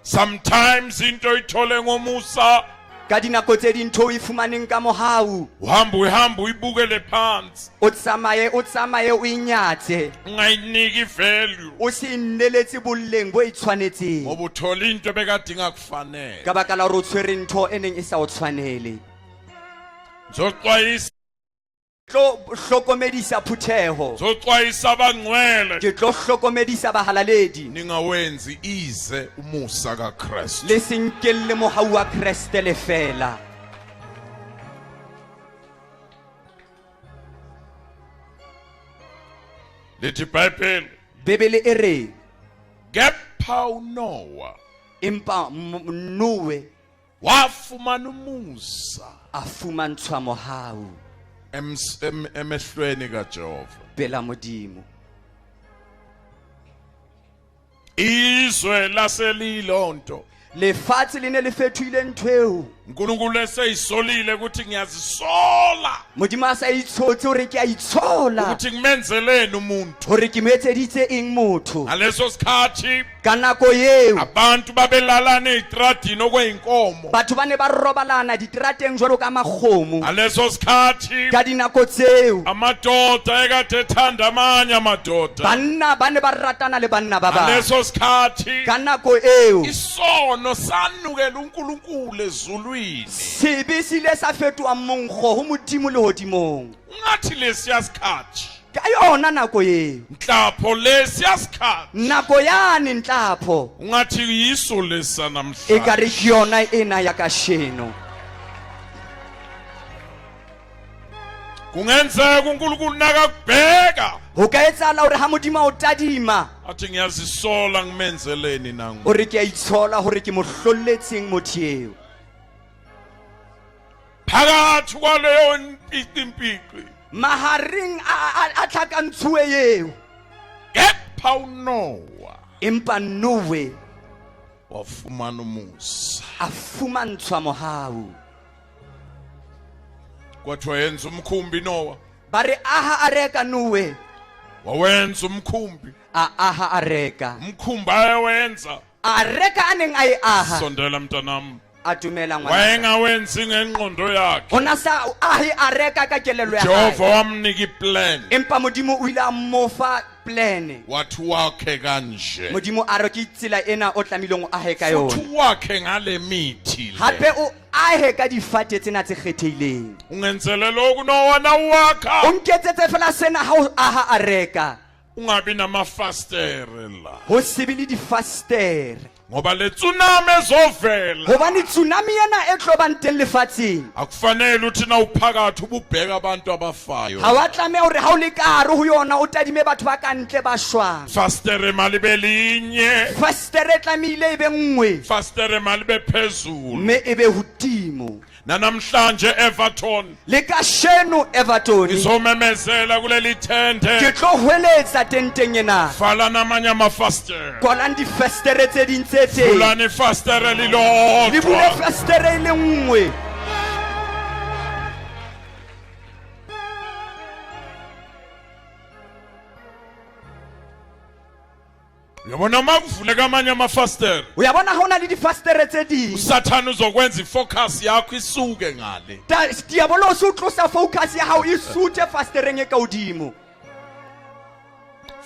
Sometimes into oyithole ngomusa Ka dinako tse ding ntho o e fumaneng ka mohau, uhamba uhamba uyibukele phansi, o tsamaye o tsamaye o inyatse, ungayiniki ivalue o se nneletse boleng bo e tshwanetseng, ngoba uthola into ebekade ingakufanele. Ka baka la hore o tshwere ntho e neng e sa o tshwanele. Ngizoxwayisa Tlo hlokomedisa phutheho, ngizoxwayisa abangcwele, ke tlo hlokomedisa bahalaledi, ningawenzi ize umusa kaKristu. Le se nkelle mohau wa Kreste lefela. Lithi iBhayibheli, Bebele e re, kepha uNoah empa Noe wafumana umusa a fumantshwa mohau emehlweni kaJehova. Pela Modimo. Izwe laselilonto, Lefatshe le ne le fetohile ntho eo. uNkulunkulu eseyisolile ukuthi ngiyazisola Modimo a sa itshotse hore ke a itshola, ukuthi ngimenzeleni umuntu. Hore ke mo etseditse eng motho. Ngaleso sikhathi Ka nako eo abantu babelalana ezitradini okweyinkomo. Batho ba ne ba robalana diterateng jwalo ka makgomo. Ngaleso sikhathi Ka dinako tseo amadoda ekade ethanda amanye amadoda. Banna ba ne ba ratana le banna ba bang. Ngaleso sikhathi Ka nako eo isono sanukela uNkulunkulu ezulwini. Sebe se ile sa fetoha monkgo ho Modimo lehodimong. Ungathi lesiya sikhathi, Ka yona nako eo, nhlapho lesiya sikhathi, nako yane ntlapho, ungathi yiso lesa namhlanje. Ekare ke yona ena ya kasheno. Kungenzeka uNkulunkulu nakakubheka, Ho ka etsahala hore ha Modimo a o tadima, athi ngiyazisola ngimenzeleni nangu. O re ke a itshola hore ke mo hlolletseng motho eo. Phakathi kwaleyo mpicimpici, Mahareng a tlhakantshuwe eo, kepha uNoah empa Noe wafumana umusa, a fumantshwa mohau. Kwathiwa yenza umkhumbi Noah. Ba re aha areka Noe. Wawenza umkhumbi. A aha areka. Umkhumbi ayewenza, Areka a neng a e aha, sondela mntanami, atumela ngwana, wayengawenzi ngengqondo yakhe. O na sa ahe areka ka kelello ya hae. Jehova wamnika iplan. Empa Modimo o ile a mo fa plan. Wathi wakhe kanje. Modimo a re ke tsela ena o tlamehileng o ahe ka Futhi yona. wakhe ngale mithi le. Hape o ahe ka difate tsena tse kgethehileng. Ungenzele lokhu Noah nawakha, O nketsetse fela sena ha o aha areka, ungabi namafastere la, ho se be le difastere, ngoba le tsunami ezovela, hobane tsunami ena e tlo bang teng lefatsheng, akufanele uthi nawuphakathi ububheka abantu abafayo. Ha wa tlameha hore ha o le ka hare ho yona o tadime batho ba ka ntle ba shwang. Fastere malibe linye. Fastere e tlamehile e be nngwe. Fastere malibe phezulu. Mme e be hodimo. Nanamhlanje Everton, Le kasheno Everton, ngizomemezela kuleli tende, ke tlo hweletsa tenteng ena, vala namanye amafastere. Kwalang difestere tse ding tse teng. Vulani ifastere Le bule lilodwa. Festere e le nngwe. Uyabona uma kuvuleka amanye amafastere, Uyabona ha o na le difastere tse ding, usathane uzokwenza ifocus yakho isuke ngale. Diabolosi o tlosa focus ya hao e suthe fastereng e ka hodimo.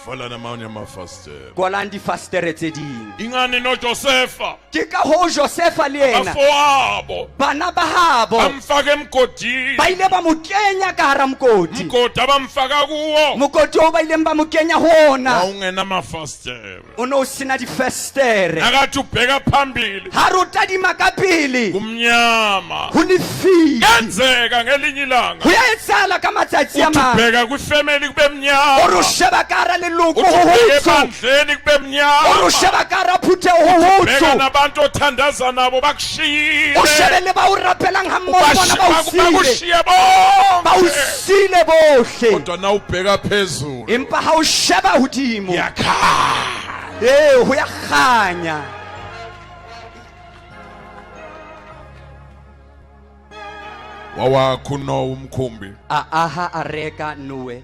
Vala namanye amafastere. Kwalang difastere tse ding. Ingani noJosefa, Ke ka hoo Josefa le yena, abafowabo bana ba habo bamfaka emgodini. Ba ile ba mo kenya ka hara mokoti. Umgodi abamfaka kuwo Mokoti oo ba ileng ba mo kenya ho ona wawungena amafastere. O ne o sena difestere. Nakathi ubheka phambili, Ha re o tadima ka pele, kumnyama. Ho lefifi. Kuyenzeka ngelinye ilanga Ho ya etsahala ka matsatsi a uthi mang, ubheka kwifamily kube o re o mnyama, sheba ka hara leloko uthi ho ubheka hotsho, ebandleni kube o re o mnyama, sheba ka hara phutheho ho bheka hotsho, nabantu othandaza nabo bakushiyile, o shebe le ba o rapelang ha mmoho le bona ba o siile, bakushiye ba o bonke, siile bohle. Kodwa na ubheka phezulu, Empa ha o sheba hodimo, yakhanya. Ee, ho ya kganya. Wawakha uNowa umkhumbi. A aha areka Noe.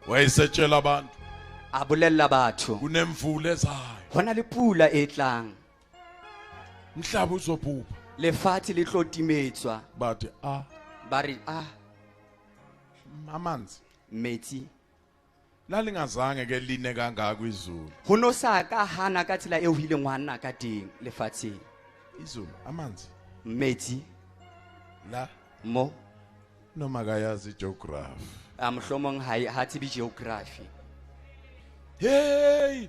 Wayesetshela abantu, A bolella batho, kunemvula ezayo. Ho na le pula e tlang. Umhlaba uzobhubha. Lefatshe le tlo timetswa. Bathi ah Ba re ah amanzi metsi. Lalingazange ke line kangaka izulu. Ho no sa ka hana ka tsela eo ho ileng hwa nna ka teng lefatsheng. Izulu amanzi Metsi la mo noma kayazi geography. A mohlomong ha ha tsebe geography. Hey!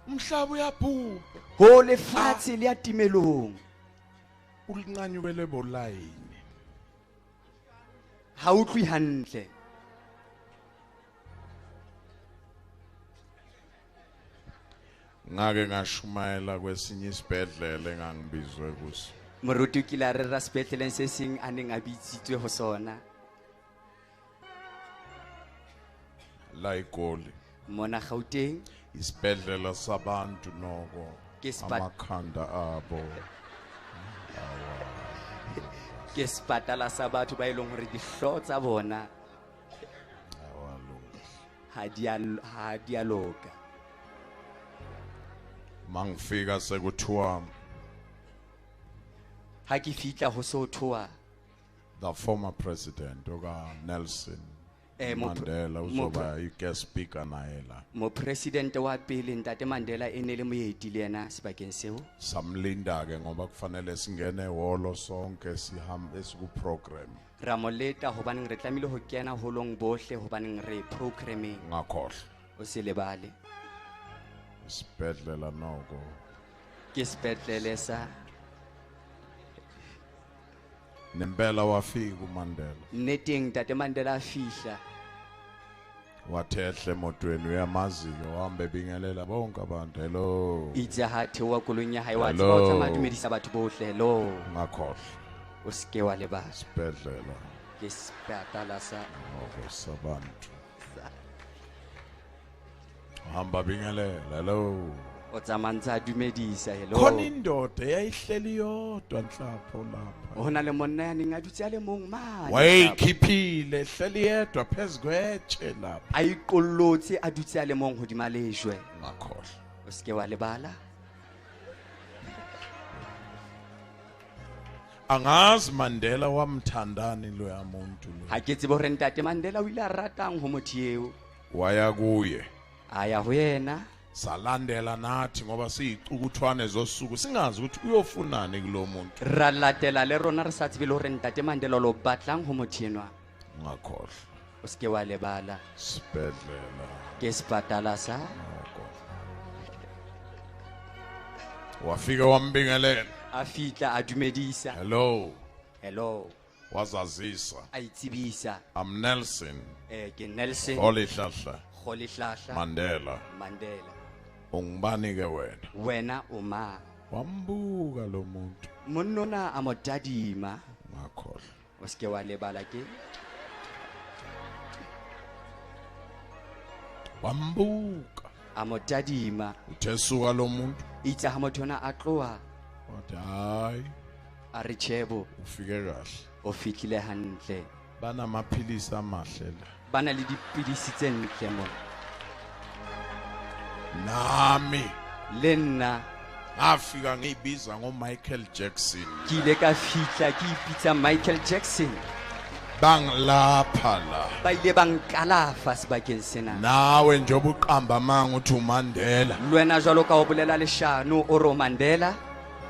Umhlaba uyabhubha. Ho lefatshe le ya timelong. Ulinqanyukele bolayini. Ha utlwi hantle. Ngake ngashumayela kwesinye isibhedlela engangibizwe kuso. Moruti o kile a rera sepetleleng se seng a neng a bitsitswe ho sona. La eGoli. Mona Gauteng. Isibhedlela sabantu noko. Ke Amakhanda abo. Ke sepatala sa batho ba e leng hore dihlooho tsa bona ha di a ha di a loka. Mangifika sekuthiwa Ha ke fihla ho so thoa the former president oka Nelson Eh, Mandela uzoba i-guest speaker naye la. Mopresidente wa pele Ntate Mandela e ne le moeti le yena sebakeng seo. Samlinda ke ngoba kufanele singene ehholo sonke sihambe siku program. Ra mo leta hobaneng re tlamehile ho kena holong bohle hobaneng re programmeng. Ungakhohlwa. O se lebale. Isibhedlela noko. Ke sepetlele sa Nempela wafika uMandela. Nneteng Ntate Mandela a fihla. Wathi ehle emotweni uyamazi-ke wahamba ebingelela bonke abantu hello. Itse ha theoha koloing ya hae wa tseba o tsamaya dumedisa batho bohle hello. Ungakhohlwa. O se ke wa lebala. Isibhedlela. Ke sepatala sa Noko sabantu. Hamba bingelela hello. O tsamaya ntse a dumedisa hello. Khona indoda eyayihleli yodwa nhlapho lapha. Ho na le monna ya neng a dutse a le mong mane. Wayeyikhiphile ehleli yedwa phezu kwetshe lapha. A iqollotse a dutse a le mong hodima lejwe. Ungakhohlwa. O se ke wa lebala. Angazi Mandela wamthandani loya muntu lo. Ha ke tsebe hore Ntate Mandela o ile a ratang ho motho eo. Waya kuye. A ya ho yena. Salandela nathi ngoba siyicukuthwane zosuku singazi ukuthi uyofunani kulo muntu. Ra latela le rona re sa tsebe le hore Ntate Mandela o lo batlang ho motho enwa. Ungakhohlwa. O se ke wa lebala. Sibhedlela. Ke sepatala sa. Wafika wambingelela. A fihla a dumedisa. Hello. Hello. Wazazisa. A itsebisa. I'm Nelson. Ke Nelson. Rolihlahla. Rolihlahla. Mandela. Mandela. Ungubani ke wena? Wena o mang? Wambuka lo muntu. Monna a mo tadima. Ungakhohlwa. O se ke wa lebala ke. Wambuka. A mo tadima. Uthe suka lo muntu. Itse ha motho ona a tloha. Wathi hayi. A re tjhebo. Ufike kahle. O fihlile hantle. Banamaphilisi amahle la. Ba na le dipidisi tse ntle mo. Nami. Le nna. Ngafika ngiyibiza ngoMichael Jackson. Ke ile ka fihla ke ipitsa Michael Jackson. Bangilapha la. Ba ile ba nkalafa sebakeng sena. Nawe njengoba uqamba amanga uthi uMandela. Le wena jwalo ka o bolela leshano o re o Mandela.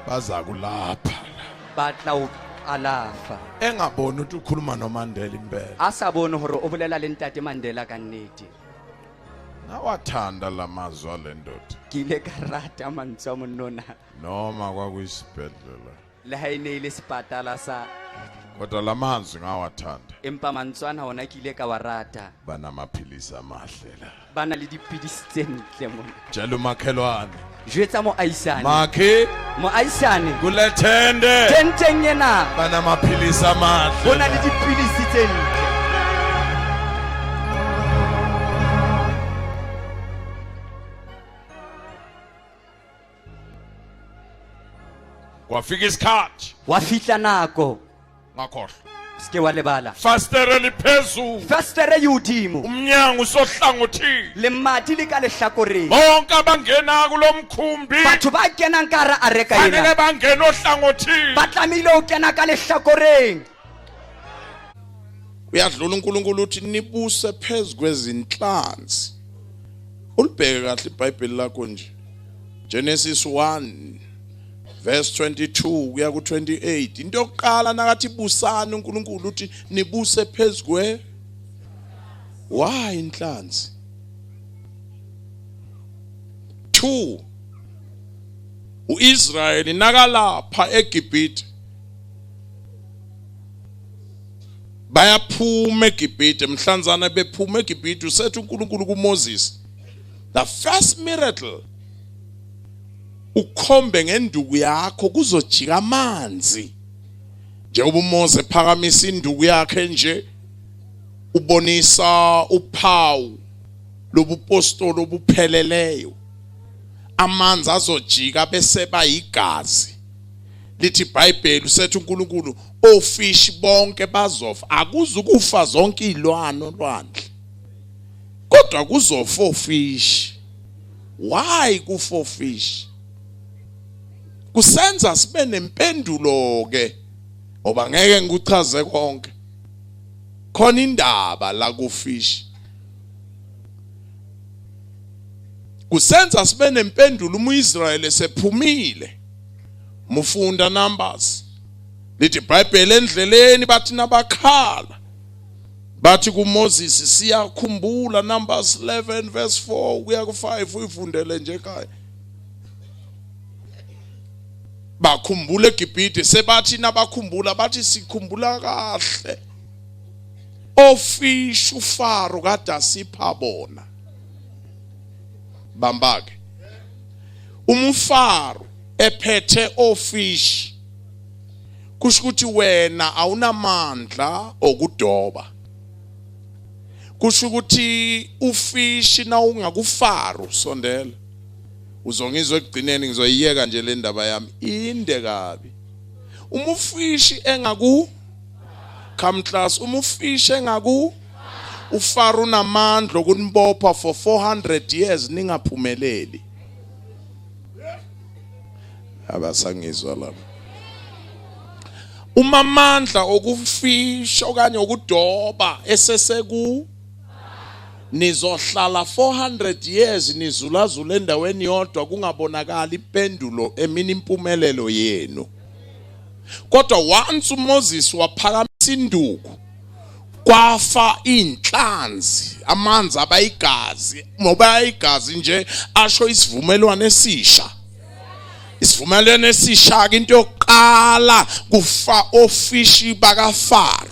Baza kulapha la. Ba tla o alafa. Engaboni ukuthi ukhuluma noMandela impela. A sa bone hore o bolela le Ntate Mandela ka nnete. Ngawathanda lamazwi ale ndoda. Ke ile ka rata mantswe a monna. Noma kwakuyisibhedlela. Le ha e ne e le sepatala sa. Kodwa lamazwi ngawathanda. Empa mantswe ana ona ke ile ka wa rata. Banamaphilisi amahle la. Ba na le dipidisi tse ntle mona. Tshela umakhelwane. Jwetsa moahisane. Makhi. Moahisane. Kule tende. Tenteng ena. Banamaphilisi amahle. Ho na le dipidisi tse ntle. Kwafika isikhathi. Wa fihla nako. Ngakhohlwa. Se ke wa lebala. Fastere liphezulu. Festere e hodimo. Umnyango usohlangothini. Lemati le ka lehlakoreng. Bonke abangena kulomkhumbi Batho ba kenang ka hara areka fanele ena bangene ohlangothini. ba tlamehile ho kena ka lehlakoreng. Uyadlula uNkulunkulu uthi nibuse phezu kwezinhlanzi. Ulibheke kahle iBhayibheli lakho nje. Genesis 1 verse 22 kuya ku 28. Into yokuqala nakathi busani uNkulunkulu uthi nibuse phezu kwe why inhlanzi. 2 uIsrayeli nakalapha eGibhithe bayaphuma eGibhithe mhlanzana bephuma eGibhithe usethi uNkulunkulu kuMoses the first miracle ukhombe ngenduku yakho kuzojika amanzi njengoba uMose ephakamisa induku yakhe nje ubonisa uphawu lobupostoli obupheleleyo amanzi azojika bese bayigazi lithi iBhayibheli usethi uNkulunkulu ofish bonke bazofa akuzukufa zonke izilwane olwandle kodwa kuzofa ofish why kufa ofish kusenza sibe nempendulo ke ngoba ngeke ngikuchaze konke khona indaba la kufish kusenza sibe nempendulo uma uIsrayeli esephumile mufunda numbers lithi iBhayibheli endleleni bathi nabakhala bathi kuMoses siyakhumbula numbers 11 verse 4 kuya ku5 uyifundele nje ekhaya bakhumbula eGibhithe sebathi nabakhumbula bathi sikhumbula kahle ofish uFaro kade asipha bona bambake umfaro ephethe ofish kusho ukuthi wena awunamandla okudoba kusho ukuthi ufishi na ungakufaru sondela uzongizwa ekugcineni ngizoyiyeka nje le ndaba yami inde kabi uma ufishi engaku come class uma ufishi engaku uFaro unamandla okunibopha for 400 years ningaphumeleli abasangizwa lapho uma amandla okufisha okanye okudoba eseseku nizohlala 400 years nizulazula endaweni yodwa kungabonakali impendulo emini impumelelo yenu kodwa once uMoses waphakamisa induku kwafa inhlanzi amanzi abayigazi ngoba igazi nje asho isivumelwano esisha isivumelwano esisha ke into yokuqala kufa ofishi bakaFaro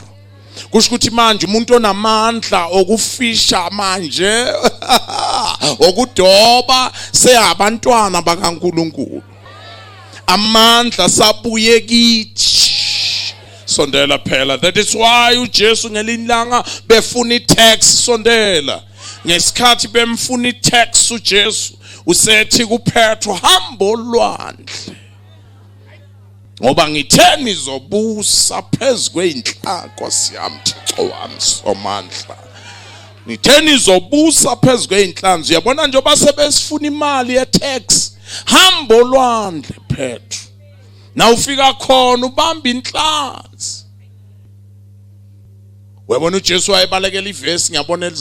kusho ukuthi manje umuntu onamandla okufisha manje okudoba seyabantwana bakaNkuluNkulu amandla sabuye kithi sondela phela that is why uJesu ngelinye ilanga befuna itax sondela ngesikhathi bemfuna itax uJesu usethi kuPetro hamba olwandle ngoba ngithe nizobusa phezu kweyinhlaka Nkosi yami Thixo wami somandla ngithe nizobusa phezu kweyinhlanzi uyabona njengoba sebesifuna imali ye-tax hamba olwandle Petro na ufika khona ubamba inhlanzi uyabona uJesu wayebalekela ivesi ngiyabona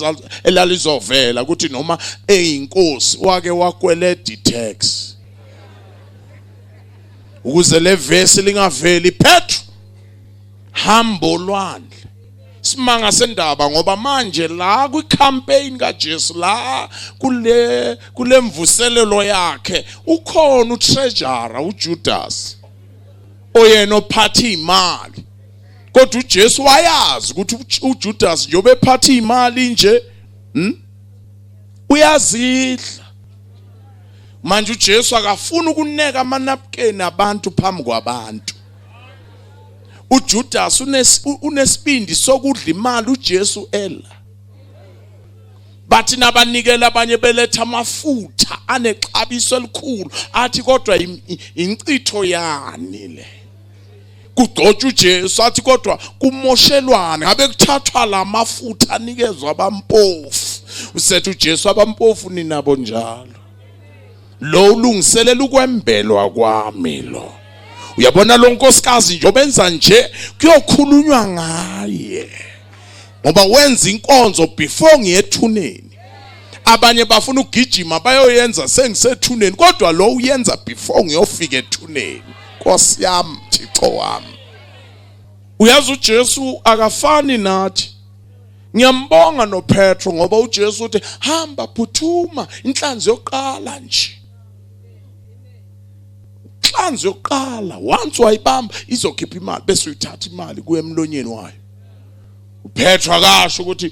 elalizovela ukuthi noma eyinkosi wake wakweleda itax ukuze le vesi lingaveli Petro hamba olwandle simanga sendaba ngoba manje la kwi-campaign kaJesu la kule kulemvuselelo yakhe ukhona utreasurer uJudas oyena ophatha imali kodwa uJesu wayazi ukuthi uJudas njengoba ephatha imali nje uyazidla manje uJesu akafuni ukuneka amanapukeni abantu phambi kwabantu uJudas unesibindi sokudla imali uJesu ela bathi nabanikela abanye beletha amafutha anexabiso elikhulu athi kodwa incitho yani le Kugcotshwa uJesu athi kodwa kumoshelwane ngabe kuthathwa lamafutha anikezwa abampofu. Usethi uJesu abampofu ninabo njalo. Lo ulungiselela ukwembelwa kwami lo. Uyabona lo nkosikazi nje obenza nje kuyokhulunywa ngaye. Ngoba wenza inkonzo before ngiyethuneni. Abanye bafuna ukugijima bayoyenza sengisethuneni kodwa lo uyenza before ngiyofika ethuneni. Nkosi yami, Thixo wami. Uyazi uJesu akafani nathi. Ngiyambonga noPetro ngoba uJesu uthi hamba phuthuma inhlanzi yokuqala nje. Inhlanzi yokuqala once wayibamba izokhipha imali bese uyithatha imali kuye emlonyeni wayo. uPetro akasho ukuthi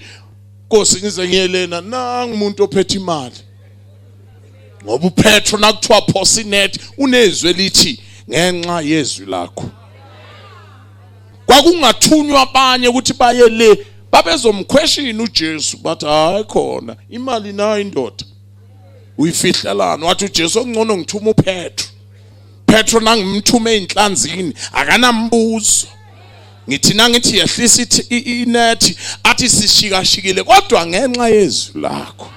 Nkosi ngize ngiye lena nangu umuntu ophethe imali. Ngoba uPetro nakuthiwa phosa inet unezwi elithi ngenxa yezwi lakho. Kwakungathunywa abanye ukuthi baye le babezomkhweshina uJesu bathi hayi khona imali nayo indoda uyifihlelana wathi uJesu okungcono ngithuma uPetro. Petro nangimthume einhlanzini akanambuzo. Ngithi nangithi yehlisa inethi athi sishikashikile kodwa ngenxa yezwi lakho.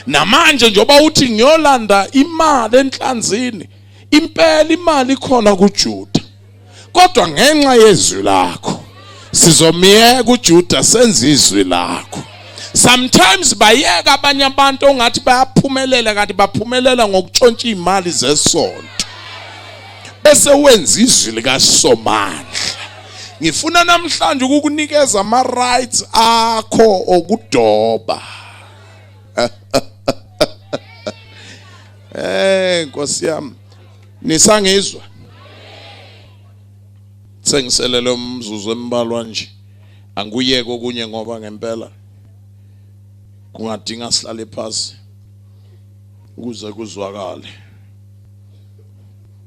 Namanje njengoba uthi ngiyolanda imali enhlanzini, impela imali ikhona kuJuda. Kodwa ngenxa yezwi lakho sizomyeka uJuda senze izwi lakho. Sometimes bayeka abanye abantu ongathi bayaphumelela kanti baphumelela ngokutshontsha imali zesonto. Bese wenza izwi likaSomandla. Ngifuna namhlanje ukukunikeza ama rights akho okudoba. Eh Nkosi yami nisangizwa sengiselele umzuzu embalwa nje anguyeke okunye ngoba ngempela kungadinga sihlale phansi ukuze kuzwakale.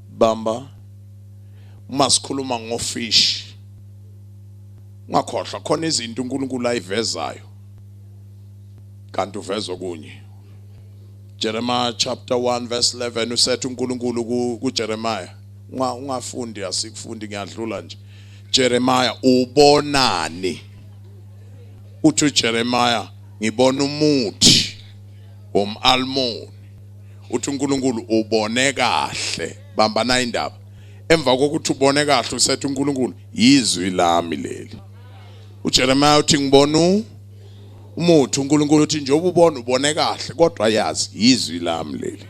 Bamba uma sikhuluma ngofish ungakhohlwa khona izinto uNkulunkulu ayivezayo kanti uveza okunye. Jeremiah chapter 1 verse 11 usethi uNkulunkulu kuJeremiah ungafundi asikufundi ngiyadlula nje. Jeremiah ubonani? Uthi uJeremiah ngibona umuthi womalmoni. Uthi uNkulunkulu ubone kahle. Bambana indaba. Emva kokuthi ubone kahle usethi uNkulunkulu yizwi lami leli. uJeremiah uthi ngibona umuthi. uNkulunkulu uthi njengoba ubona ubone kahle kodwa yazi yizwi lami leli.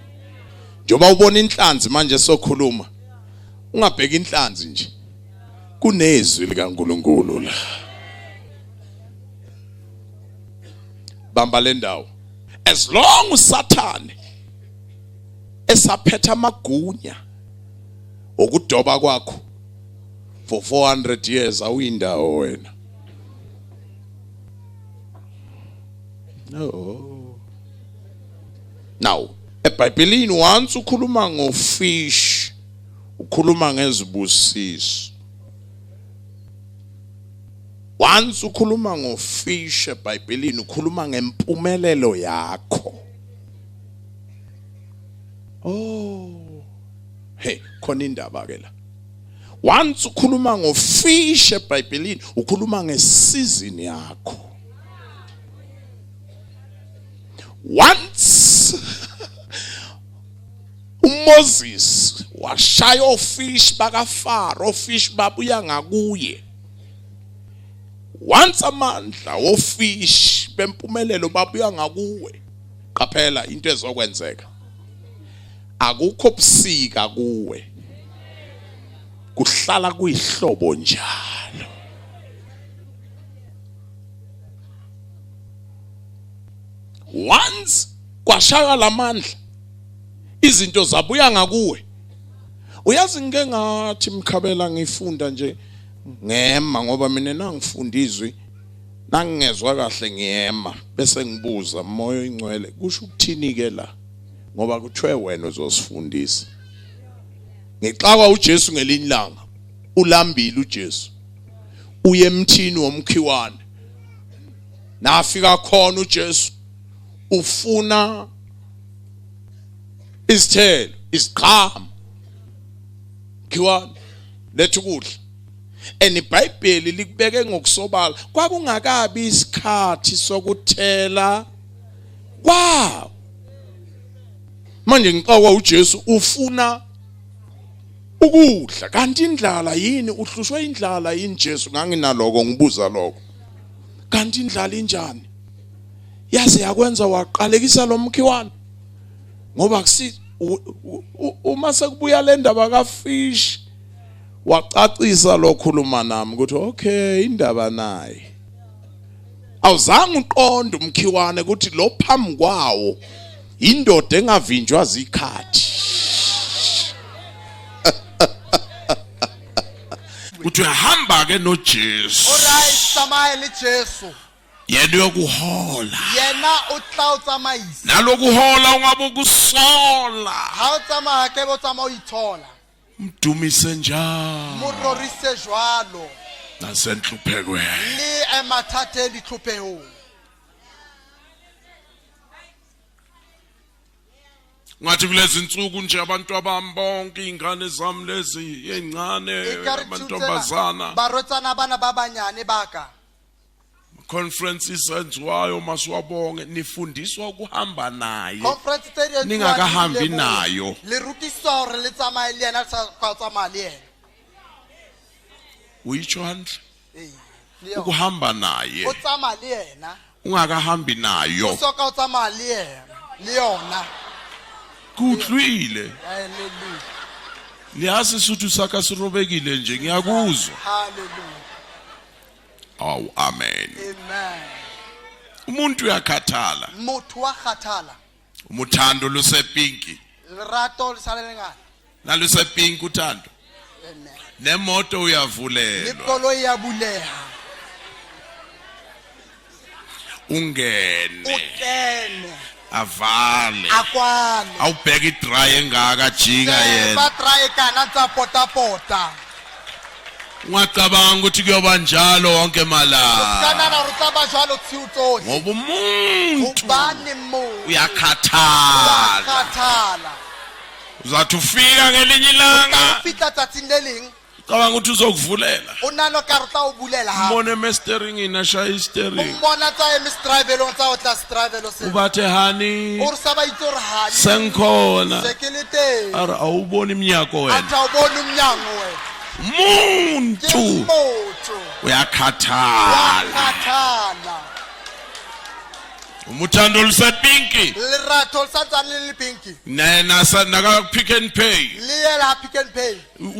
Njengoba ubona inhlanzi manje sokhuluma ungabheka inhlanzi nje kunezwi likaNkulunkulu la. Bamba le ndawo. As long uSathane esaphetha amagunya okudoba kwakho for 400 years awuyindawo wena. No. Now, eBhayibhelini once ukhuluma ngofish ukhuluma ngezibusiso. Once ukhuluma ngofish eBhayibhelini ukhuluma ngempumelelo yakho. Oh. Hey, khona indaba ke la. Once ukhuluma ngofish eBhayibhelini ukhuluma ngesizini yakho. Once uMoses washaya ofish bakaFaro, ofish babuya ngakuye. Once amandla ofish bempumelelo babuya ngakuwe, qaphela into ezokwenzeka. Akukho busika kuwe, kuhlala kuyihlobo njalo. Once kwashaya lamandla izinto zabuya ngakuwe. Uyazi ngike ngathi mkhabela ngifunda nje ngema ngoba mina nangifunda izwi nangingezwa kahle ngiyema bese ngibuza moya oyingcwele kusho ukuthini ke la ngoba kuthiwe wena uzosifundisa. Ngixakwa uJesu ngelinye ilanga ulambile uJesu uye emthini womkhiwane nafika khona uJesu ufuna izithelo iziqhamo khiwane letha ukudla. And iBhayibheli likubeke ngokusobala kwakungakabi isikhathi sokuthela kwawo. Manje ngixakwa uJesu ufuna ukudla kanti indlala yini uhlushwe indlala yini Jesu nganginaloko ngibuza lokho kanti indlala injani yaze yakwenza waqalekisa lo mkhiwane ngoba kusi uma sekubuya le ndaba kafish wacacisa lokhuluma nami ukuthi okay indaba naye awuzange uqonde umkhiwane ukuthi lo phambi kwawo indoda engavinjwa zikhathi uthi uyahamba ke noJesu Alright, tsamaya le Jesu. Yena uyokuhola. Yena o tla o tsamaisa. Nalokuhola ungabe ukusola. Ha o tsamaya ke bo tsamaya o ithola. Mdumise njalo. Mo rorise jwalo. Nasenhluphekweni. Le emathatheni ditlhophehong. Ngathi kulezi insuku nje abantu abami bonke izingane zami lezi ezincane amantombazana. Barwetsana bana ba banyane baka. Conferences enziwayo masiwabonge nifundiswa ukuhamba naye. Conference tse di etsuwang Ningakahambi di leboha. nayo. Le rutiswa hore le tsamaye le yena le sa ka tsamaya le yena. Uyitsho handle. Ee, le yona. Ukuhamba naye. O tsamaya le yena. Ungakahambi nayo. O soka o tsamaya le yena. Le yona. Kuhlwile. Hallelujah. Niyazi isuthu sakho sirobekile nje ngiyakuzwa. Hallelujah. Awu amen. Amen. Umuntu uyakhathala. Motho wa kgathala. Umuthando lusepinki. Lerato le sale lengata. Nalusepinki uthando. Amen. Nemoto uyavulelwa. Le koloi ya buleha. Ungene. Ukene. Avale. Akwale. Awubheka idry engaka jika yena. Ba dry kana tsa pota pota. Ungacabanga ukuthi kuyoba njalo wonke malanga. Kana na re tla ba jwalo tshiu tsohle. Ngoba umuntu Hobane motho uyakhathala. Uyakhathala. Uzathi ufika ngelinye ilanga. Fihla tsatsing le leng. Cabanga ukuthi uzokuvulela. O nano ka re tla o bulela ha. Umbone emasteringini ashaya istering. Umbona tsa eme strivelong tsa o tla strivelo se. Ubathe hani. O re sa ba itse hore hani. Sengikhona. Se ke le teng. Ara awuboni umnyako wena. Athi awuboni umnyango wena. Umuntu. Ke motho. Uyakhathala. Uyakhathala. Umuthando olusepinki. Lerato le santsane le le pinki. Nena naka Pick n Pay. Le yela Pick n Pay.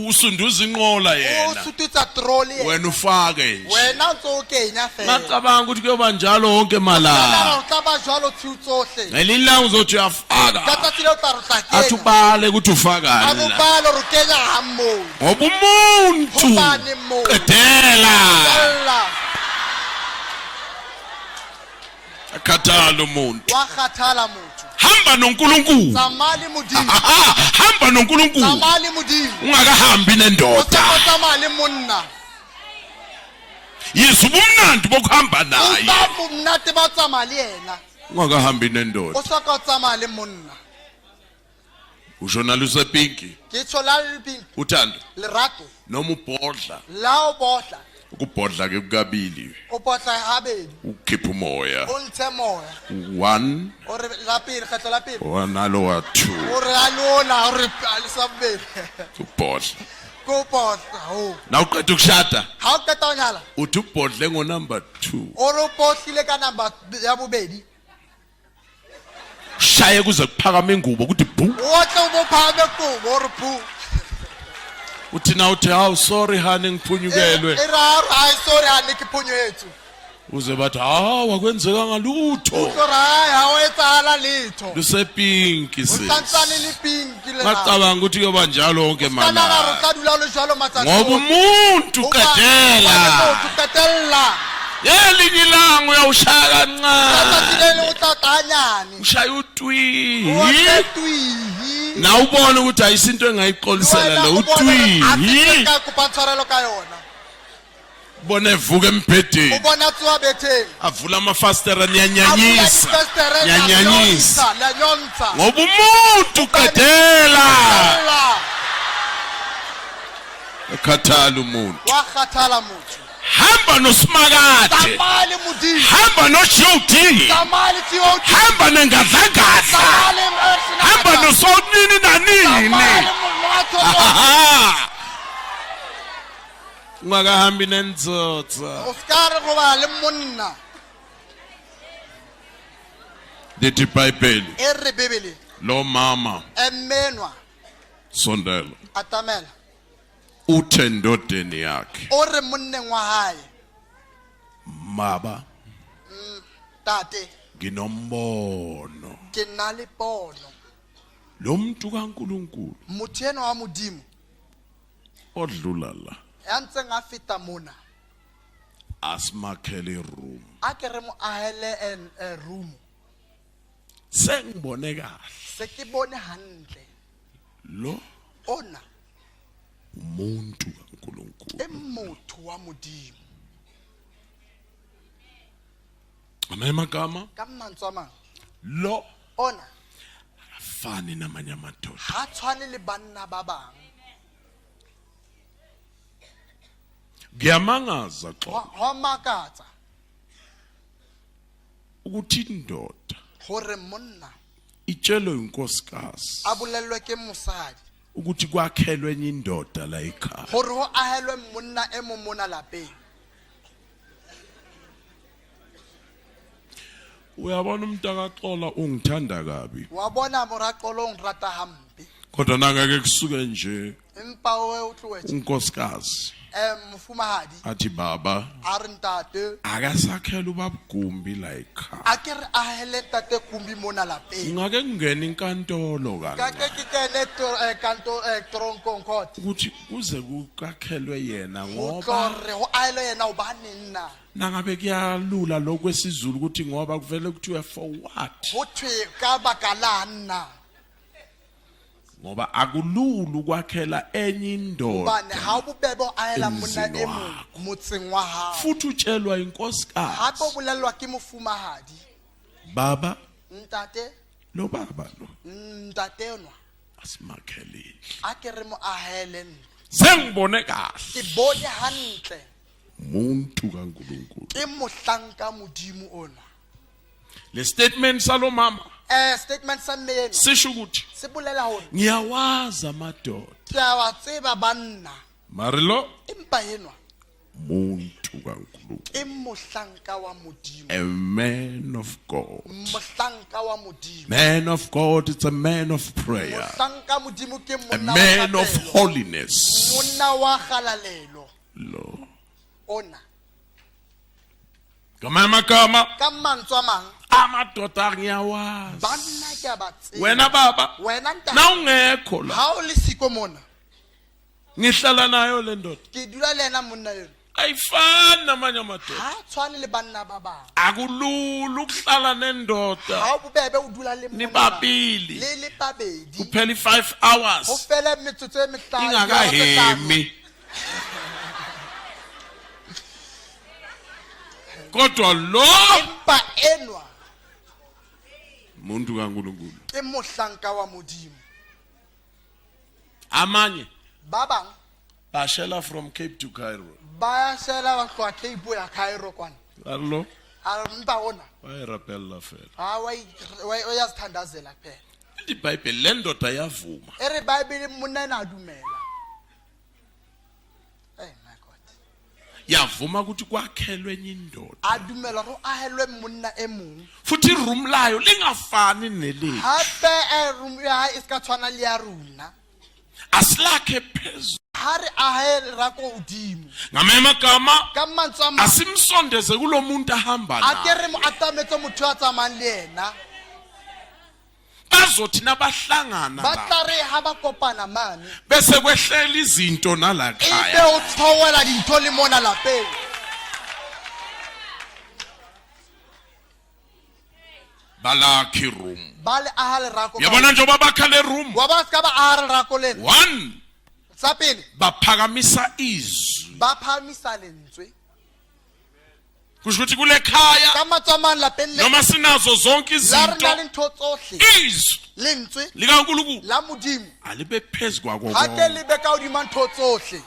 Usunduza inqola yena. Usututsa trolley yena. Wena ufake nje. Wena o ntso o kenya fela. Ngacabanga ukuthi kuyoba njalo wonke malanga. Nna o tla ba jwalo tshiu tsohle. Ngelinye ilanga uzothi uyafaka. Ka tsatsi leo tla re tla kenya. Athi ubale ukuthi ufakani. Athi ubale hore o kenya ha moo. Ngoba umuntu. Hobane motho. Qedela. Qedela. Akhathala umuntu. Wa kgathala motho. Hamba noNkulunkulu. Tsamaya le Modimo. Hamba noNkulunkulu. Tsamaya le Modimo. Ungakahambi nendoda. O sa tsamaya le monna. Yizwa ubumnandi bokuhamba naye. Utlwa monate ba tsamaya le yena. Ungakahambi nendoda. O sa ka tsamaya le monna. Usho nalusepinki. Ke tsho la le pinki. Uthando. Lerato. Noma ubhodla. La o bodla. Ukubhodla ke kukabili. O bodla habedi. Ukhipha umoya. O ntshe moya. 1. O re la pele, kgetlo la pele. One nalo wa 2. O re a lona, o re a le sa bobedi. Ubhodla. Ke o bodla, ho. Na uqeda ukushada. Ha o qeta ho nyala. Uthi ubhodle ngo number 2. O re o bodlile ka number ya bobedi. Shaye kuze kuphakame ingubo ukuthi bu. Otle o bo phakame kobo o re bu. Uthi na uthi hawu sorry honey ngiphunyukelwe. E ra ai sorry honey ke phunyetswe. Uze bathi hawu akwenzekanga lutho. Utlwe ra hai ha o etsahala letho. Lusepinki O sis. santsane le pinki le. Ngacabanga ukuthi kuyoba njalo wonke Kana malanga. re tla dula le jwalo matsatsi. Ngoba umuntu qedela. Umuntu qedela. Ngelinye ilanga uyawushaya kancane. Tsatsi le leng o tla tanyane. Ushaya utwihi. O twihi. Na ubone ukuthi ayisinto engayixolisela le utwihi. Ka kopa tshwarelo ka yona. Ubone evuka embhedeni. Ubona tsoa betheng. Avula amafasitela niyanyanyisa. Avula Niyanyanyisa. Niyanyonsa. Ngoba umuntu qedela. Akhathala umuntu. Wa kgathala motho. Hamba noSimakade. Tsamaya le Modimo. Hamba noJOD. Tsamaya le GOD. Hamba nengadlangadla. Tsamaya le Hamba nosonini nanini. Tsamaya le monwatho. Ungakahambi nenzotsa. O ska re go ba le monna. Lithi iBhayibheli. E re Bibele. Lo mama. Emenwa. Sondela. Atamela. Uthe endodeni yakhe. O re monneng wa hae. Maba. Tate. Nginombono. Ke na le pono. Lo muntu kaNkuluNkulu. Motho enwa wa Modimo. Odlula la. Ya ntseng a feta mona. Asimakhele room. A ke re mo ahele room. Sengibone kahle. Se ke bone hantle. Lo Ona umuntu kaNkuluNkulu. ke motho wa Modimo. Amanye amagama Ka mantswe a mang. lo Ona afani namanye amadoda. ha tshwane le banna ba bang. Kuyamangaza xo Ho makatsa ukuthi indoda hore monna itshelwe inkosikazi a bolellwe ke mosadi ukuthi kwakhelwe enye indoda la ekhaya. hore ho ahelwe monna e mong mona lapeng. Uyabona umuntu akaxola ungithanda kabi. Wa bona moraqolo o nrata hampe. Kodwa nangeke kusuke nje Empa o tlohetse. unkosikazi Mofumahadi athi baba a re ntate akasakhela ubabugumbi la ekhaya. a ke re ahele ntate Kumbi mona lapeng. Ngake ngene inkantolo Ka kancane. ke ke kene kanto tronkong court. Ukuthi kuze kukakhelwe yena Ho ngoba tlo re ho ahelwe yena hobaneng na? nangabe kuyalula lokho kwesiZulu ukuthi ngoba kuvele kuthiwe for what? Ho thwe ka baka lang na? Ngoba akulula ukwakhela enye indoda. Hobane ha o bobebe ho ahela monna Emzini e mong wakho. motseng wa hao. Futhi utshelwa inkosikazi. Hape o bolellwa ke mofumahadi. Baba Ntate, lo baba lo ntate enwa asimakhelile. a ke re mo ahele ntlo. Sengibone kahle. Ke bone hantle Umuntu kaNkuluNkulu. ke mohlanka Modimo ona. Le statement salo mama Statement sa mme enwa sisho ukuthi se bolela hore ngiyawazi amadoda. ke a wa tseba banna Mare lo empa enwa umuntu kaNkuluNkulu. ke mohlanka wa Modimo. A man of God. Mohlanka wa Modimo. Man of God, it's a man of prayer. Mohlanka Modimo ke A monna wa man of thapelo. holiness. Monna wa kgalalelo. Lo. Ona Ngamanye amagama ka mantswe a mang amadoda ngiyawazi. banna ke a ba tseba. Wena baba Wena ntate nawungekho la ha o le siko mona ngihlala nayo le ndoda. ke dula le yena monna eno Ayifani namanye amadoda. ha tshwane le banna ba bang. Akulula ukuhlala nendoda Ha o bobebe o dula le monna nibabili le le babedi kuphela i5 ho hours fele metsotso e mehlano ingakahemi. Kodwa lo empa enwa umuntu kaNkuluNkulu ke mohlanka wa Modimo. Amanye Ba bang bashela from Cape to Cairo. ba shela ba tloha Cape ho ya Cairo kwana. Allo A re mpa ona bayirapella fela. ha wa uyazithandazela kuphela. IBhayibheli le ndoda yavuma. E re Bible monna ena a dumela. Hey my God. Yavuma ukuthi kwakhelwe enye indoda. A dumela hore o ahelwe monna e mong. Futhi iroom layo lingafani nelethu. Hape room ya hae e ska tshwana le ya rona. Asilakhe phezulu. Ha re ahe lerako hodimo. Ngamanye amagama Ka mantswe a mang asimsondeze kulomuntu ahamba a ke naye. re mo atametse motho ya tsamayang le yena. Bazothi nabahlangana Ba la tla re ha ba kopana mane bese kwehlela izinto nala ebe khaya. o theohela dintho le mona lapeng. Balakhe room. Ba le aha lerako ka Uyabona njengoba bakha le room. wa ba ska ba aha lerako lena. One Sa pele baphakamisa izwi. ba phahamisa lentswe. Kusho ukuthi kule khaya Ka mantswe a mang lapeng le noma sinazo zonke la re na le izinto ntho tsohle izwi lentswe likaNkuluNkulu la Modimo alibe phezu kwako ha ke konke. le be ka hodima ntho tsohle.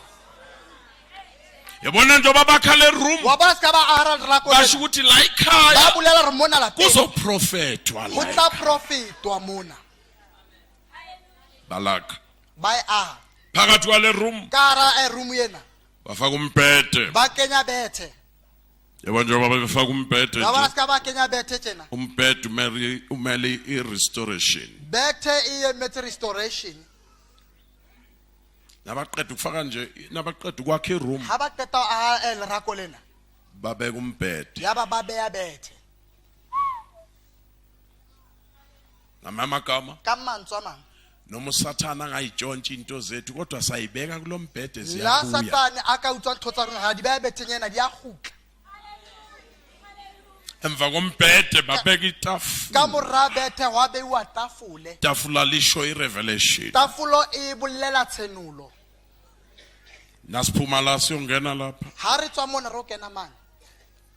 Yabona njengoba bakha le room Wa bona se ka ba aha lerako basho lena. ukuthi la Ba ekhaya bolela re mona lapeng kuzoprofethwa go la tla profetwa mona. Balakha Ba e aha phakathi kwale room ka hara room ena. Bafaka umbhede. Ba kenya bethe. Yabo njengoba befaka umbhede Ba bona nje se ka ba kenya bethe tjena. umbhede umele umele i-restoration. Bethe e emetse restoration. Nabaqeda ukufaka nje nabaqeda ukwakha iroom Ha ba qeta ho aha lerako lena babeka umbhede. yaba ba beya bethe. Ngamanye amagama Ka mantswe a mang noma usathana angayitshontshi into zethu kodwa sayibeka kulombhede la ziyabuya. Satane a ka utswa ntho tsa rona ha di beya betheng ena di a kgutla. Emva kombhede babeka Ka itafula. mora bethe hwa beiwa tafole. Itafula lisho irevelation. Tafolo e bolela tshenolo. Nasiphuma la siyongena lapha. Ha re tswa mona re o kena mane.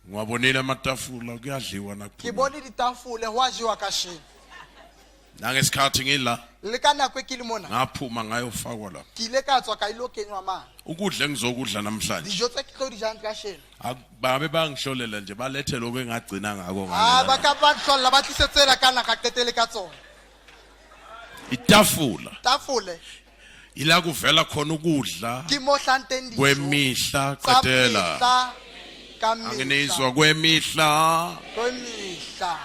Ngiwabonile amatafula kuyadliwa Ke nakuphuma. bone ditafole ho a jewa kasheno. Nangesikhathi ngila Le ka nako e ke le mona ngaphuma ngayofakwa lapha. ke ile ka tswa ka ilo kenywa mane. Ukudla engizokudla namhlanje Dijo tse ke tlo di jang kasheno. Babe bangihlolela nje balethe lokho engagcina ngakho Ah ba ngalela. ka ba hlolla ba tlise tsela ka na ka qetele ka tsona. Itafula Tafole ila kuvela khona ukudla ke mo hlahang teng dijo kwemihla tsa qedela. mehla ka mehla. Anginizwa kwemihla. Kwemihla.